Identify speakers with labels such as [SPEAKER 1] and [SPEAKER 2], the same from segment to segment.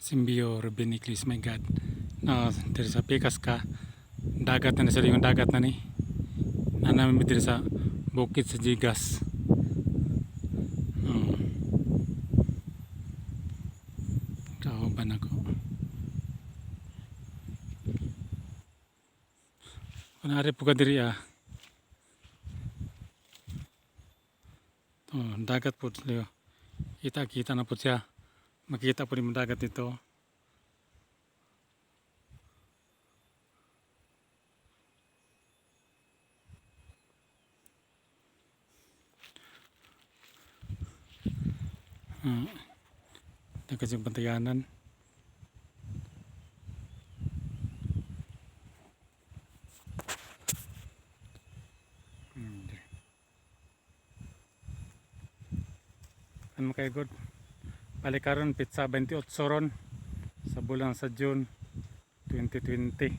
[SPEAKER 1] Simbio Rubiniclis, my God. No, diri sa pikas ka dagat na sila, yung dagat na ni. Na namin diri sa bukid sa Gigas. Kauban ako. Kunwari po ka diri ah. Oh, dagat po sila. Kita kita na po siya. Makita po ni mo dagat dito. Ah, dagat yung bantayanan. Diri. Ano kay good? Balik karon pitsa 28 ron sa bulan sa June 2020.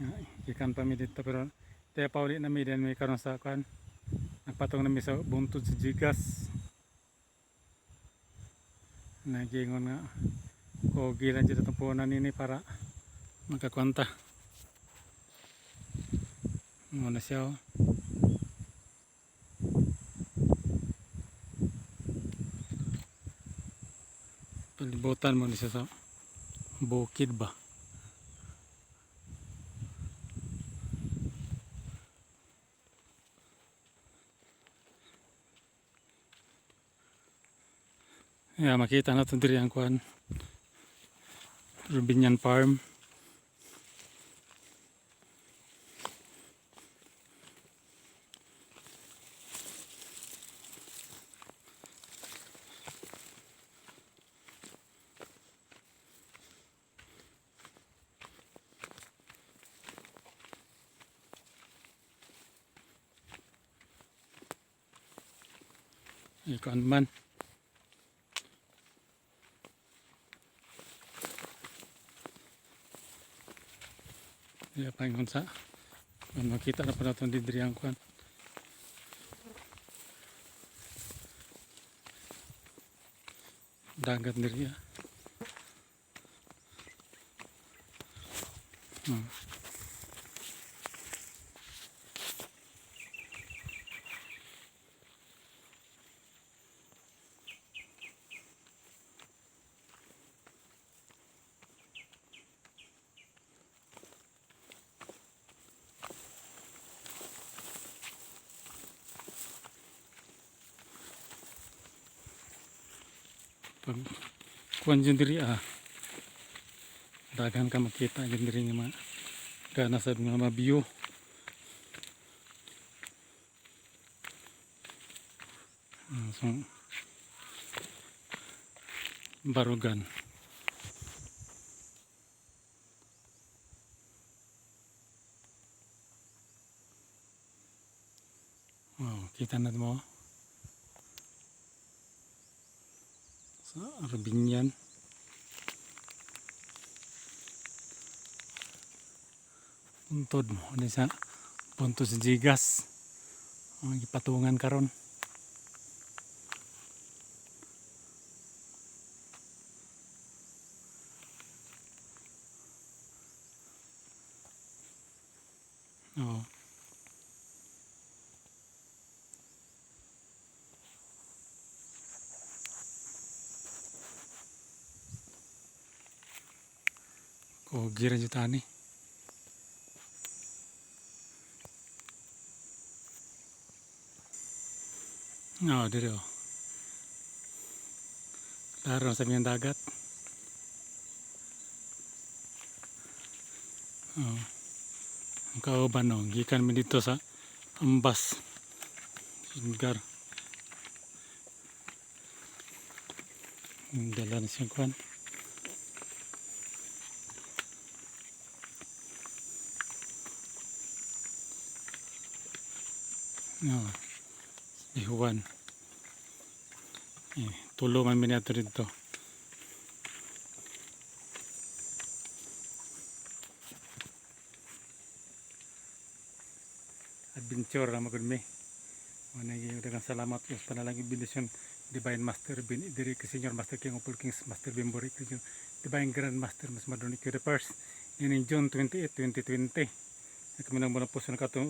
[SPEAKER 1] Ay, gikan pa mi dito pero kaya pauli na mi din may karon sa kan. Nagpatong na mi sa buntod sa Gigas. Nagingon nga ko gilan dito itong punan nini para makakwanta. Muna siya oh. Palibutan mo ni siya sa bukid ba. Yeah, makita na itong diri ang kuan. Rubinian Farm. Ikuan man. Yeah, paingon sa. Kuan, makita na pa natin diri ang kuan. Dagat diri ah. Pag kuan dyan diri ah. Daghan ka makita dyan diri nga mga gana sa mga view. So, Barugan. Wow, kita na mo. Sa Arbinyan. Puntod mo. Ano sa puntod sa Gigas. Ang gipatungan karon. Oo. Kogi ra jud ani. Oo, diri oh. Klaro sa miyang dagat. Oh. Ang kauban oh, gikan mi dito sa Ambas. Lugar. Ang dala na siyang kuan. No. Bihuan. Eh, tulo man mi niadto dito. Adventure ra magud mi. Mao na gyud, daghang salamat sa panalangin, bendisyon Divine Master Bin Idiri Senior Master King of all Kings Master Bimbori Divine Grand Master Mas Madoni Q the First in June 28, 2020. Kami nang muna puso na kato.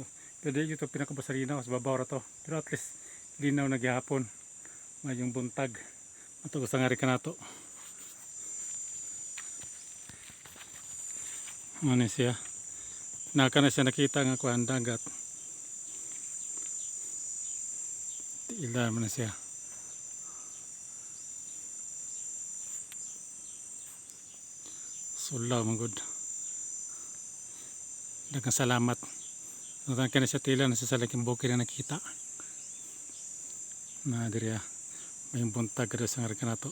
[SPEAKER 1] Pero di ito pinakabasalinaw sa babaw ra to. Pero at least linaw na gihapon. Mayong buntag. Ato sa nga ka nato. Ano siya? Naka na siya nakita nga kuan dagat. Tiila man na siya. Sulaw man gud. Daghang salamat. Natan ka na siya tila na sa laking bukid na nakita. Na diriya. May buntag sa nga nato.